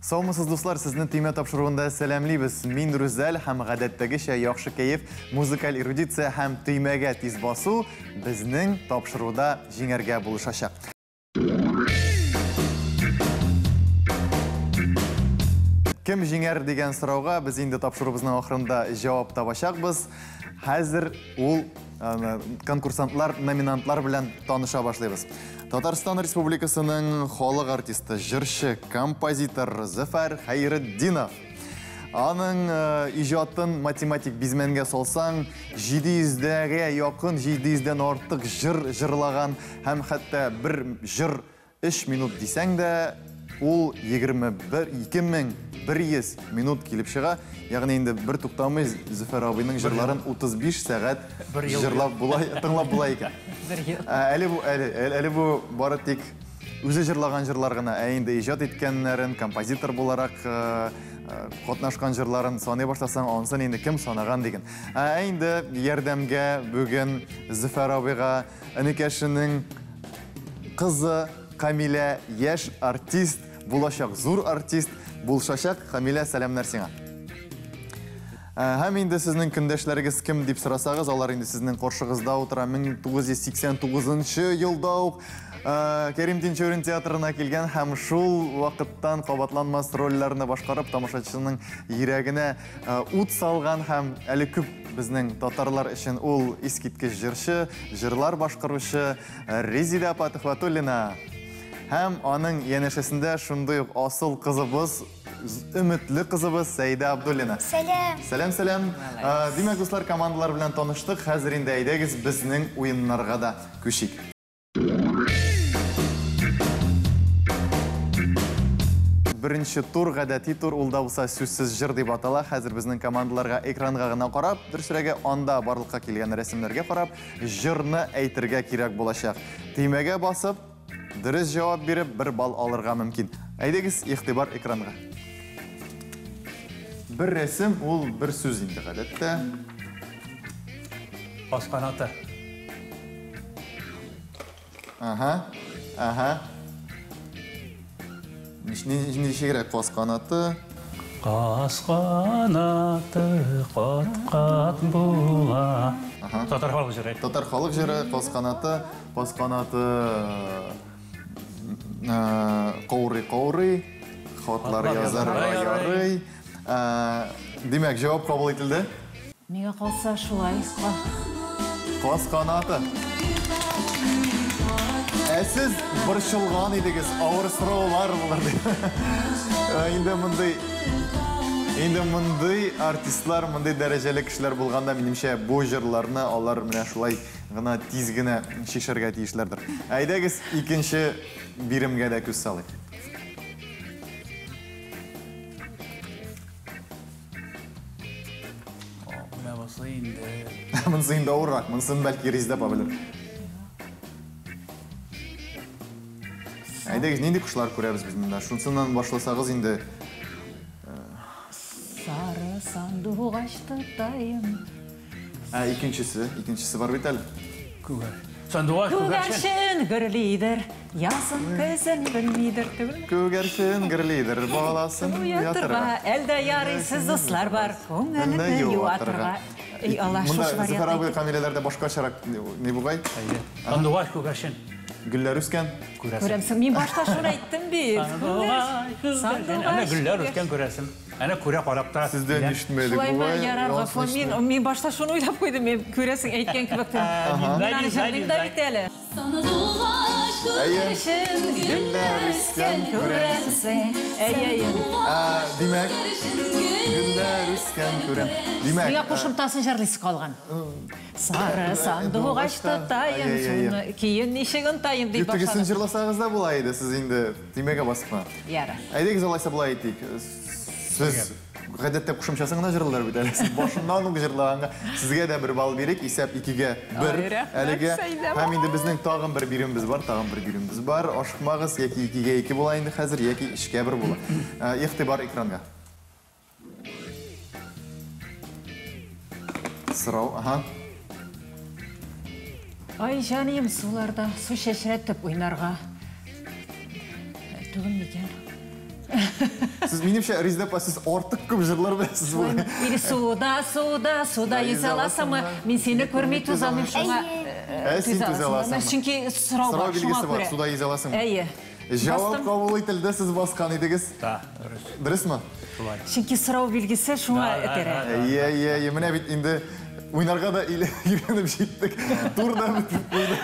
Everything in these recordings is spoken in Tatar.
Саумысыз, дуслар, сезне Төймә тапшыруында сәламлибез. Мин Рүзәл һәм гадәттәгечә яхшы кәеф, музыкаль эрудиция һәм төймәгә тиз басу безнең тапшыруда җиңәргә булышачак. Кем җиңәр дигән сорауга без инде тапшыруыбызның ахырында җавап табачакбыз. Хәзер ул конкурсантлар, номинантлар белән таныша башлыйбыз. Татарстан Республикасының халык артисты, җырчы, композитор Зөфәр Хәйретдинов. Аның иҗатын математик бизмәнгә салсаң, 700-дәге якын, 700-дән артык җыр җырлаган һәм хәтта бер җыр 3 минут дисәң дә, ул 21 2100 минут килеп чыга. Ягъни инде бер туктамый Зөфәр абыйның җырларын 35 сәгать җырлап була, тыңлап була икән. Бер ел. Әле бу әле әле бу бары тик үзе җырлаган җырлар гына, ә инде иҗат иткәннәрен, композитор буларак катнашкан җырларын саный башласаң, ансын инде кем санаган диген. Ә инде ярдәмгә бүген Зөфәр абыйга энекәшенең кызы Камилә, яшь артист, булачак зур артист булшачак. Камилә, сәламнәр сиңа. Һәм инде сезнең көндәшләрегез кем дип сорасагыз, алар инде сезнең каршыгызда утыра. 1989 елда ук Кәрим Тинчурин театрына килгән һәм шул вакыттан кабатланмас рольләрне башкарып, тамашачының йөрәгенә ут салган һәм әле күп безнең татарлар өчен ул искиткеч җырчы, җырлар башкаручы Резида апа Төхвәтуллина. Һәм аның янәшәсендә шундый ук асыл кызыбыз, өметле кызыбыз Сәйдә Абдуллина. Сәлам. Сәлам, сәлам. Димәк, дуслар, командалар белән таныштык. Хәзер инде әйдәгез безнең уеннарга да күчик. Беренче тур, гадәти тур, ул да булса сүзсез җыр дип атала. Хәзер безнең командаларга экранга гына карап, дөресрәге, анда барлыкка килгән рәсемнәргә карап, җырны әйтергә кирәк булачак. Төймәгә басып, дөрес җавап биреп, бер балл алырга мөмкин. Әйдәгез, игътибар экранга. Бер рәсем ул бер сүз инде гадәттә. Каз канаты. Ага, ага. Ничегрәк каз канаты? Каз канаты кат-кат була. Татар халык җыры. Татар халык җыры, каз канаты, каз канаты каурый-каурый, хатлар язарга ярый. Димәк, җавап кабул ителде. Миңа калса шулай. Каз канаты. Ә сез борчылган идегез, авыр сораулар булыр дип. Инде мондый инде мондый артистлар, мондый дәрәҗәле кешеләр булганда, минемчә, бу җырларны алар менә шулай гына тиз генә чишәргә тиешләрдер. Әйдәгез, икенче биремгә дә күз салыйк. Менә бусы инде. Монысы инде авыррак, монысын бәлки Резидә апа белер. Әйдәгез, нинди кошлар күрәбез без монда? Шунсыннан башласагыз инде. Сары сандугач тотаем. Ә икенчесе, икенчесе бар бит әле. Күгәр. Сандугач, күгәрчен. Күгәрчен гөрлидер, язын көзен белмидер түгелме? Күгәрчен гөрлидер, баласын уятырга. Әлдә ярый сез дуслар бар, күңелне юатырга. Эй, Алла, Монда шушы вариант. Зөфәр абый Камиләләрдә башкачарак ни бугай? Әйе. Сандугач, күгәрчен. Гөлләр үскән. Күрәсең. Күрәмсең, мин башта шуны әйттем бит. Сандугач, күгәрчен. Әнә гөлләр үскән күрәсең. Әнә күрә карап тора. Сездән ишетмәдек Шулаймы, бугай. ярар, гафу, мин башта шуны уйлап куйдым, мин күрәсең, әйткән кебек торам. Мин аны җырлыйм да бит әле. Сандугач, Әйе. Күгәрчен, гөлләр үскән күрәмсең. Әйе, әйе. Димәк, гөлләр үскән күрәм. Димәк, Миңа кушымтасын җырлыйсы калган. Сары сандугач тотаем, шуны киен ничек онтаем дип Тегесен башлады. җырласагыз да була иде, сез инде төймәгә басып кына. Ярар. Әйдәгез, алайса болай әйтик. Сез гадәттә кушымчасын гына җырлыйлар бит әле. Сез башыннан ук җырлаганга сезгә дә бер балл бирик, исәп 2-1 әлегә. Һәм инде безнең тагын бер биремебез бар, тагын бер биремебез бар. Ашыкмагыз, яки 2-2 була инде хәзер, яки 3-1 була. Игътибар экранга. Сорау, ага. Ай, җаным, суларда су чәчрәтеп уйнарга. Түгел микән? Сез, минемчә, Резеда апа, сез артык күп җырлар беләсез бүген. Или суда, суда, суда йөзә аласыңмы? Мин сине күрми түзә алмыйм, шуңа. Ә син түзә аласыңмы? Чөнки сорау Сорау бар, шуңа билгесе бар, күрә. суда йөзә аласыңмы? Әйе. Җавап Бастым. кабул ителде, сез баскан идегез. Да, дөрес. Дөресме? Шулай. Чөнки сорау билгесе шуңа Да, да, этәрә. да. Әйе, әйе, әйе, менә бит инде уйнарга да өйрәнеп җиттек. Тур да бетеп куйды.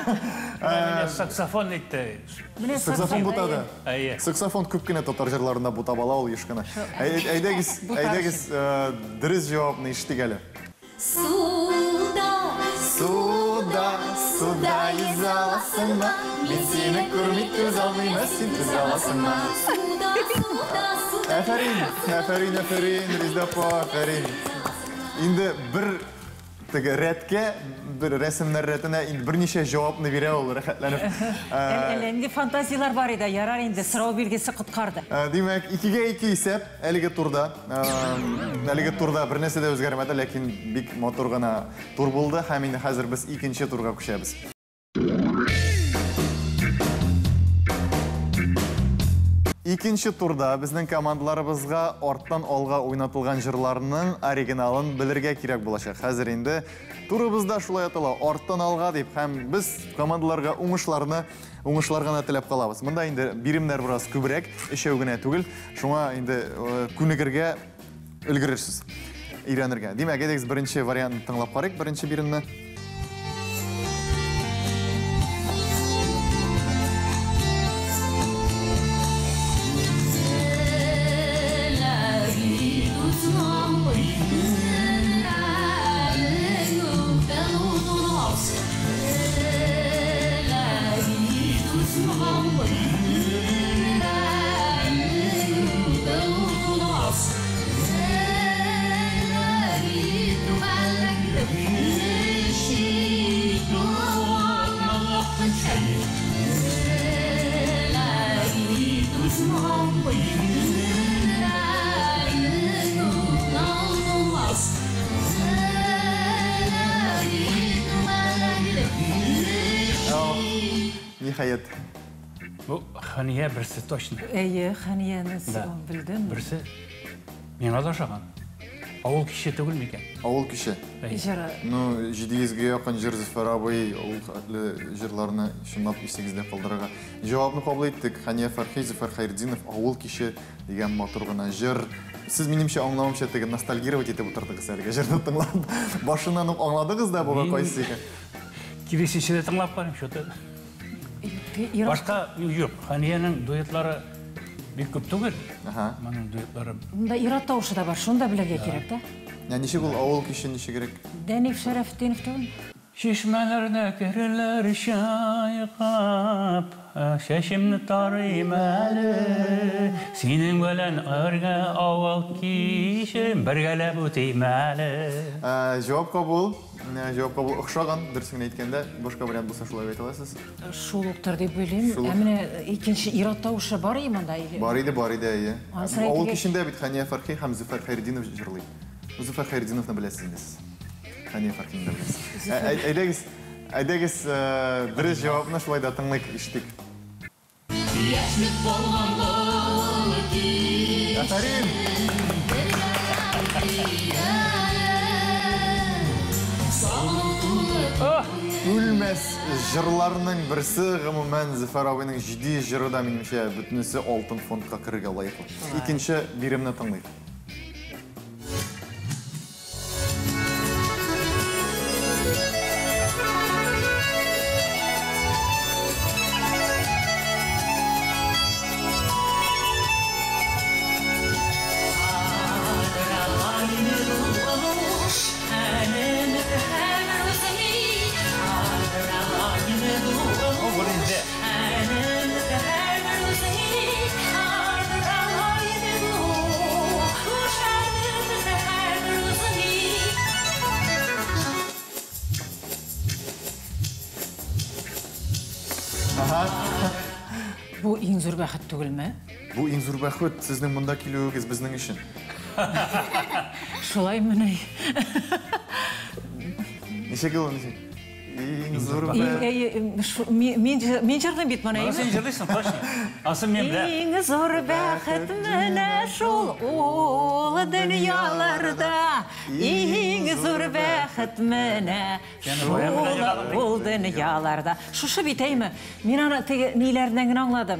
Менә саксофон итте. Менә Саксофон бутады. Әйе. Саксофон күп кенә татар җырларында бутап ала ул еш кына. Әйдәгез, Бутар әйдәгез, дөрес җавапны ишетик әле. Суда, Суда, суда йөзә аласыңмы? Мин сине күрми түзә алмыйм, ә син түзә аласыңмы? Суда, суда, суда. Афәрин, афәрин, афәрин, Резеда апа, афәрин. Инде бер теге рәткә, бер рәсемнәр рәтенә инде берничә җавапны бирә ул, рәхәтләнеп. Әллә инде фантазияләр бар иде, ярар инде, сорау билгесе коткарды. Димәк, 2-2 исәп әлеге турда. Әлеге турда бер нәрсә дә үзгәрмәде, ләкин бик матур гына тур булды һәм инде хәзер без икенче турга күчәбез. Икенче турда безнең командаларыбызга арттан алга уйнатылган җырларның оригиналын белергә кирәк булачак. Хәзер инде турыбызда шулай атала, арттан алга дип, һәм без командаларга уңышлар гына теләп калабыз. Монда инде биремнәр бераз күбрәк, өчәү генә түгел, шуңа инде күнегергә өлгерерсез, өйрәнергә. Димәк, әйдәгез беренче вариантны тыңлап карыйк, беренче биремне. Ниһаять. Бу Хания берсе точно. Әйе, Ханияны Да. белдем. Берсе миңа да ошаган. Авыл кеше түгел микән? Авыл кеше. Әйе. Җыры. Ну, 700-гә якын җыр Зөфәр абый, ул хәтле җырларны чынлап исегездә калдырырга. Җавапны кабул иттек. Хания Фәрхи, Зөфәр Хәйретдинов, Авыл кеше дигән матур гына җыр. Сез минемчә аңлавымча теге ностальгировать итеп утырдыгыз әлеге җырны тыңлап. Башыннан ук аңладыгыз да бу кайсы икән? Киресенчә дә тыңлап карыйм, что-то. Башка юк. Ханияның дуэтлары бик күп түгел. Аһа. Моның дуэтлары. Монда ир-ат тавышы да бар, шуны да белергә кирәк, да? Я ничек ул авыл кеше ничегрәк? Дәниф Шәрәфетдинов түгел? Чишмәләрдә кереләр чайкап, чәчемне тарыйм әле. Синең белән бергә авыл кичен бергәләп үтим әле. Җавап кабул. Җавап кабул охшаган, дөресен генә әйткәндә, башка вариант булса шулай әйтә аласыз. Шул уктыр дип уйлыйм. Шул ук. Ә менә икенче ир-ат тавышы бар иде монда. Бар иде, бар иде, әйе. Анысы Авыл әйтергә кичендә бит Хания Фәрхи һәм Зөфәр Хәйретдинов җырлый. Зөфәр Хәйретдиновны беләсез инде сез. Хания Фәрхине дә беләсез. Әйдәгез, әйдәгез, дөрес җавапны шулай да тыңлыйк, ишетик. Яшьлек булган авыл киче. Афәрин! Үлмәс җырларның берсе, гомумән, Зөфәр абыйның 700 җыры да, минемчә, бөтенесе алтын фондка керергә лаеклы. Икенче биремне тыңлыйк. Бу иң зур бәхет түгелме? Бу иң зур бәхет, сезнең монда килүегез безнең өчен. Шулай мени? Ничек ул, ничек? Иң зур Мин җырлыйм бит моны. Син җырлыйсың, точно. Ансы мин беләм. Иң зур бәхет менә шул ул дөньяларда. Иң зур бәхет менә шул ул дөньяларда. Шушы бит, әйме? Мин аны теге ниләреннән генә аңладым.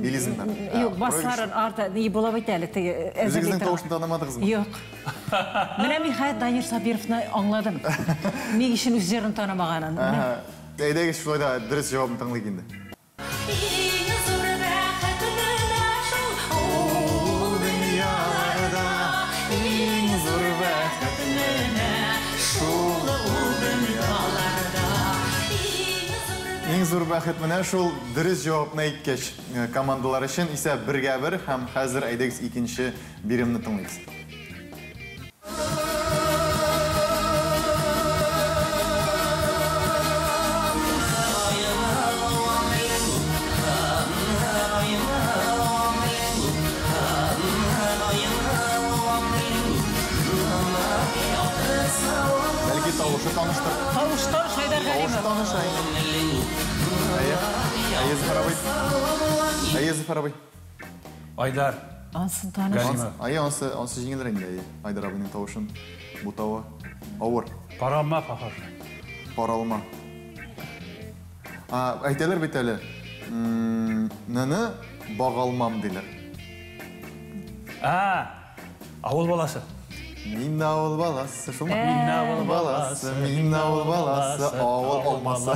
Билизмнар. Юк, басларын арта ни була бит әле теге. Үзегезнең тавышны танымадыгызмы? Юк. Менә мин хәзер Данир Сабировны аңладым. Ни өчен үз җырын танымаганын. Әйдәгез, шулай да дөрес җавабын тыңлыйк инде. Иң зур бәхет менә шул ул дөньяларда. Иң зур бәхет менә шул ул дөньяларда. Иң зур бәхет менә шул. Дөрес җавапны әйткәч, командалар өчен исә 1-1, һәм хәзер әйдәгез икенче биремне тыңлыйбыз. Бәлки тавышы таныштыр. Тавыш таныш, Айдар Галимов. Тавышы таныш, әйе. Әйе, Зөфәр абый. Әйе, Зөфәр абый. Айдар. Ансын таныш. Галимов. Әйе, ансы җиңелрәк инде, әйе. Айдар абыйның тавышын бутавы авыр. Паралма похож. Паралма. Әйтәләр бит әле. Ныны багалмам диләр. Авыл баласы. Мин авыл баласы, шулмы? Мин авыл баласы, мин авыл баласы, авыл алмасы.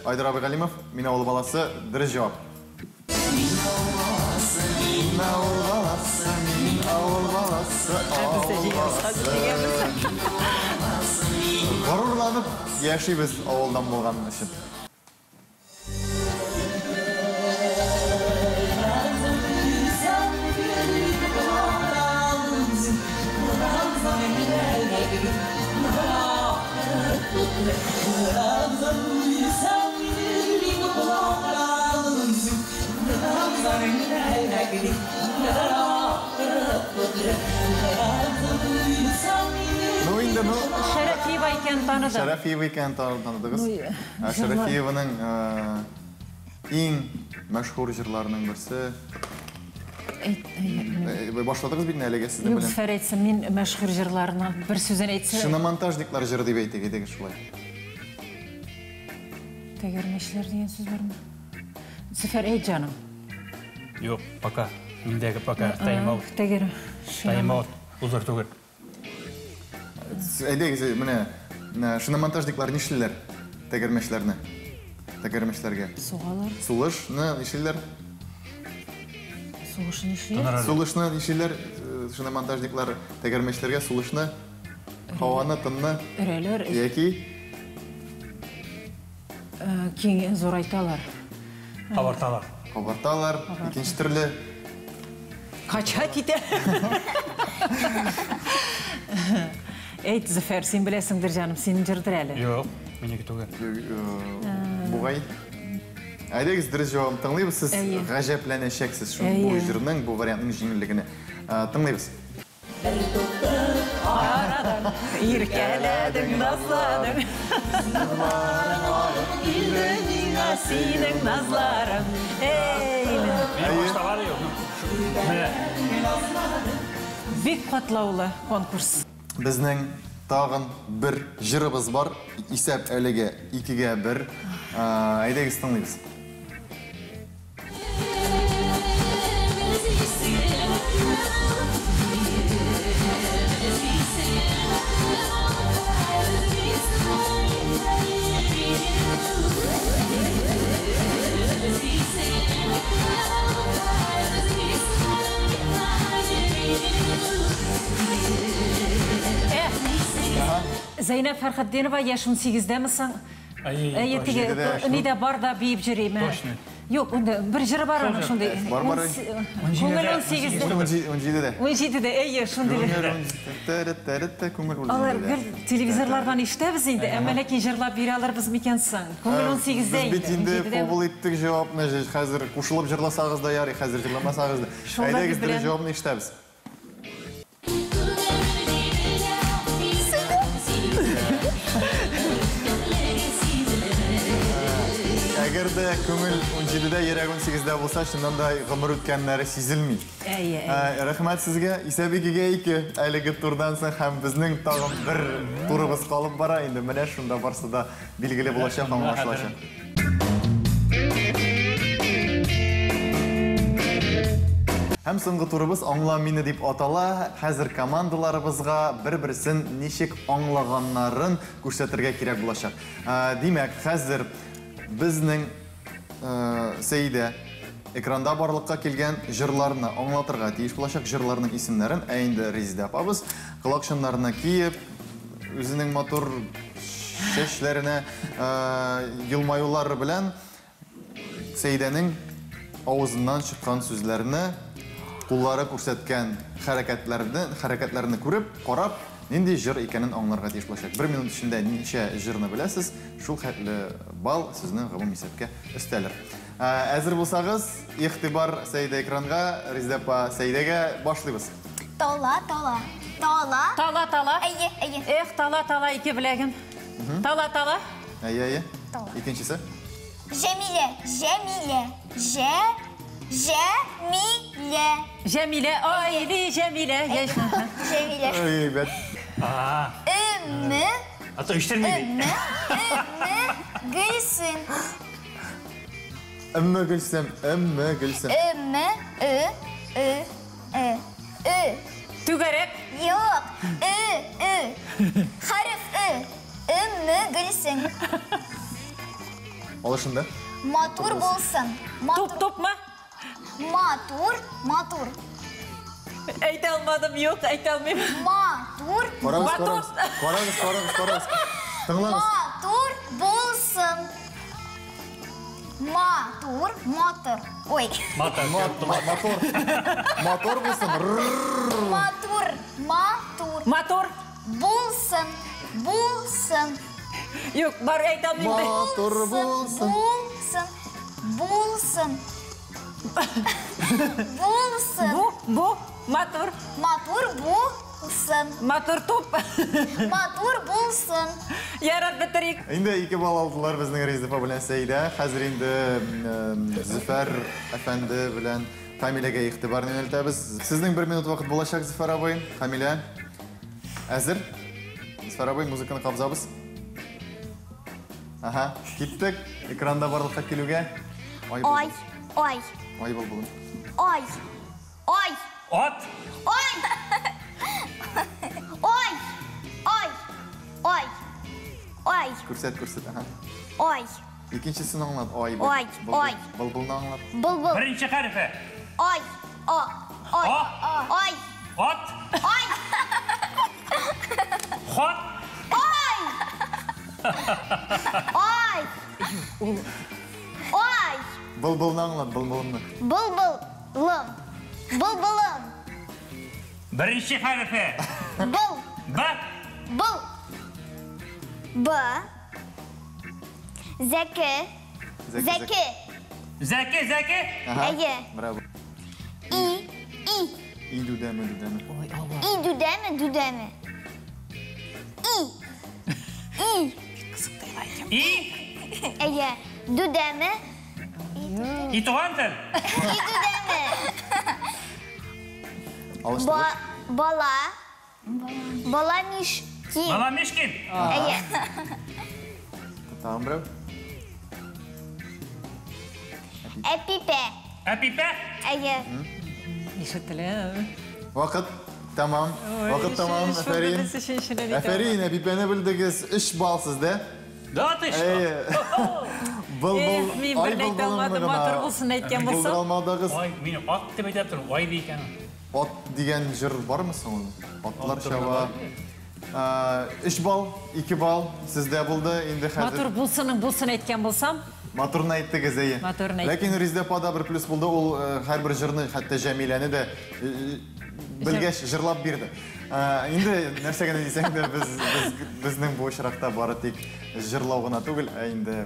Айдар абый Галимов, мин авыл баласы, дөрес җавап. Мин авыл баласы, мин авыл баласы, авыл баласы. Горурланып яшибез авылдан булган өчен. Ну инде, ну. Шәрәфиева икән таныдым. Шәрәфиева икән таныдыгыз. Шәрәфиеваның иң мәшһүр җырларының берсе. Башладыгыз бит әлегә сезнең белән. Юк, Зөфәр әйтсен, мин мәшһүр җырларына бер сүзен әйтсә. Шиномонтажниклар җыры дип әйтик, әйдәгез шулай. Тәгәрмәчләр дигән сүз бармы? Зөфәр, әйт, җаным. Юк, пока. Миндәге пока. Тайм-аут. Тәгәр. Тайм-аут. Узыр түгел. Әйдәгез, менә шиномонтажниклар нишлиләр? Тәгәрмәчләрне. Тәгәрмәчләргә. Сугалар. Сулышны нишлиләр? Сулышны нишлиләр? Сулышны нишлиләр? Шиномонтажниклар тәгәрмәчләргә сулышны, һаваны, тынны. Өрәләр. Яки киң зурайталар. Кабарталар. Кабарталар, икенче төрле. Кача китә. Әйт, Зөфәр, син беләсеңдер, җаным, син җырдыр әле. Юк, минеке түгел. Бугай. Әйдәгез, дөрес җавабын тыңлыйбыз. Сез гаҗәпләнәчәксез шул бу җырның, бу вариантның җиңеллегенә. Тыңлыйбыз. Иркәләдең, назладың. Килде миңа синең назларың. Эй! Бик катлаулы конкурс. Безнең тагын бер җырыбыз бар. Исәп әлегә 2-1. Әйдәгез, тыңлыйбыз. Зәйнәп Фәрхетдинова, яшь 18-дәме соң? Әйе, теге нидә бар да биеп йөриме? Юк, инде бер җыры бар аның шундый. Бар, бар. Күңел 18-дә. 17-дә. 17-дә, әйе, шундый. Күңел 17-дә. Алар гел телевизорлардан ишетәбез инде, әмма ләкин җырлап бирә алырбыз микән соң? Күңел 18-дә Без бит инде кабул иттек җавапны, хәзер кушылып җырласагыз да ярый, хәзер җырламасагыз да. Әйдәгез, дөрес җавапны ишетәбез. Әгәр дә күңел 17-дә, йөрәк 18-дә булса, чыннан да гомер үткәннәре сизелми. Әйе, әйе. Рәхмәт сезгә. Исәп 2-2 әлеге турдан соң һәм безнең тагын бер турыбыз калып бара. Инде менә шунда барсы да билгеле булачак, аңлашылачак. Һәм соңгы турыбыз Аңла мине дип атала. Хәзер командаларыбызга бер-берсен ничек аңлаганнарын күрсәтергә кирәк булачак. Димәк, хәзер безнең Сәйдә экранда барлыкка килгән җырларны аңлатырга тиеш булачак, җырларның исемнәрен, ә инде Резидә апабыз колакчыннарны киеп, үзенең матур чәчләренә елмаюлары белән Сәйдәнең авызыннан чыккан сүзләрне, куллары күрсәткән хәрәкәтләрне күреп, карап, нинди җыр икәнен аңларга тиеш булачак. Бер минут эчендә ничә җырны беләсез, шул хәтле балл сезнең гомум исәпкә өстәлер. Әзер булсагыз, игътибар Сәйдә экранга, Резидә апа Сәйдәгә башлыйбыз. Тала, тала. Тала. Тала, тала. Әйе, әйе. Эх, тала, тала, ике беләгем. Тала, тала. Әйе, әйе. Тала. Икенчесе. Җәмилә, Җәмилә. Җә, Җәмилә. Җәмилә, ай, ли, Җәмилә. Җәмилә. Әйбәт. Өмме. А то ишетелми. Өмме, өмме, Гөлсем. Өмме Гөлсем, өмме Гөлсем. Өмме, ö, ö, ö, ö. Түгәрәк. Юк, ö, ö. Хәреф ö. Өмме Гөлсем. Алышында. Матур булсын. Туп, тупмы? Матур, матур. Әйтә алмадым, юк, әйтә алмыйм. Матур. Карагыз, карагыз, карагыз, карагыз, карагыз. Тыңлагыз. Матур булсын. Матур, матур. Ой. Матур. Матур. Матур булсын. Матур, матур. Матур. Булсын, булсын. Юк, бар әйтә алмыйм. Матур булсын. Булсын, булсын. Булсын. Бу, бу, матур. Матур булсын. Матур туп. Матур булсын. Ярар, бетерик. Инде 2 балл алдылар безнең Резидә апа белән Сәйдә. Хәзер инде Зөфәр әфәнде белән Камиләгә игътибарны юнәлтәбез. Сезнең 1 минут вакыт булачак, Зөфәр абый. Камилә, әзер? Зөфәр абый, музыканы кабызабыз. Аһа, киттек. Экранда барлыкка килүгә. Ай, ай. Ай бул булын. Ай, ай. Ат. Ай. Ай, ай, ай, ай. Күрсәт, күрсәт, аһа. Ай. Икенчесен аңлат. Ай. Ай, ай. Былбылны аңлат. Былбыл. Беренче хәрефе. Ай, а, ай, ай. Ат. Ай. Хат. Ай. Ай. Ай. Былбылны аңлат, былбылны. Былбылым. Былбылым. Беренче хәрефе. Был. Б. Был. Б. Зәке. Зәке. Зәке, зәке. Әйе. Браво. И. И. И дүдәме, дүдәме. И дүдәме, дүдәме. И. И. И. Әйе. Дүдәме. И туган тел. И дүдәме. Алыштырып. Бала. Бала Мишкин. Бала Мишкин. Әйе. Тагын берәү. Әпипә. Әпипә? Әйе. Ишетелә. Вакыт тамам. Вакыт тамам. Афәрин. Афәрин, Әпипәне белдегез. 3 балл сездә. Да ты что? Әйе. Был-был, Мин ай бер әйтә алмадым, матур булсын әйткән булсам. Булдыра алмадыгыз. Ай, мин ат дип әйтә торам, ай ди икән. Ат дигән җыр бармы соң ул? Атлар чаба. 3 балл, 2 балл сездә булды. Инде хәзер Матур булсының булсын әйткән булсам. Матурны әйттегез, әйе. Матурны әйттем. Ләкин Резидә апада бер плюс булды, ул һәрбер җырны, хәтта Җәмиләне дә белгәч җырлап бирде. Инде нәрсә генә дисәң дә, безнең бу очракта бары тик җырлау гына түгел, ә инде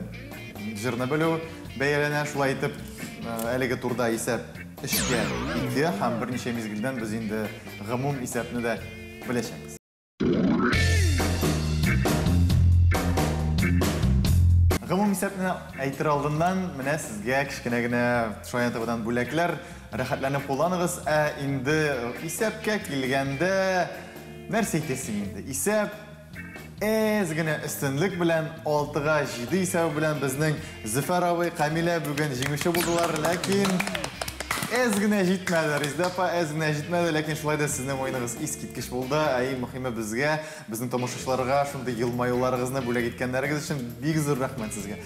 җырны белү бәяләнә. Шулай итеп, әлеге турда исәп 3-2 һәм берничә мизгелдән без инде гомум исәпне дә беләчәкбез. Гомум исәп исәпне әйтер алдыннан менә сезгә кечкенә генә Шаян ТВдан бүләкләр, рәхәтләнеп кулланыгыз. Ә инде исәпкә килгәндә, нәрсә әйтәсең инде? Исәп әз генә өстенлек белән 6-га 7 исәбе белән безнең Зөфәр абый, Камилә бүген җиңүче булдылар, ләкин әз генә җитмәде, Резеда апа, әз генә җитмәде, ләкин шулай да сезнең уеныгыз искиткеч булды. Ә иң мөһиме безгә, безнең тамашачыларга шундый елмаюларыгызны бүләк иткәннәрегез өчен бик зур рәхмәт сезгә.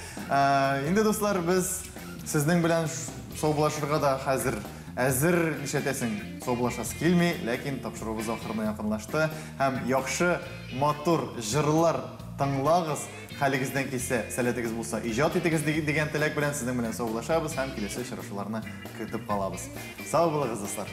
Инде, дуслар, без сезнең белән саубуллашырга да хәзер әзер, нишләтәсең, саубуллашасы килми, ләкин тапшыруыбыз ахырына якынлашты. Һәм яхшы, матур җырлар тыңлагыз, хәлегездән килсә, сәләтегез булса, иҗат итегез дигән теләк белән сезнең белән саубуллашабыз һәм киләсе очрашуларны көтеп калабыз. Сау булыгыз, дуслар.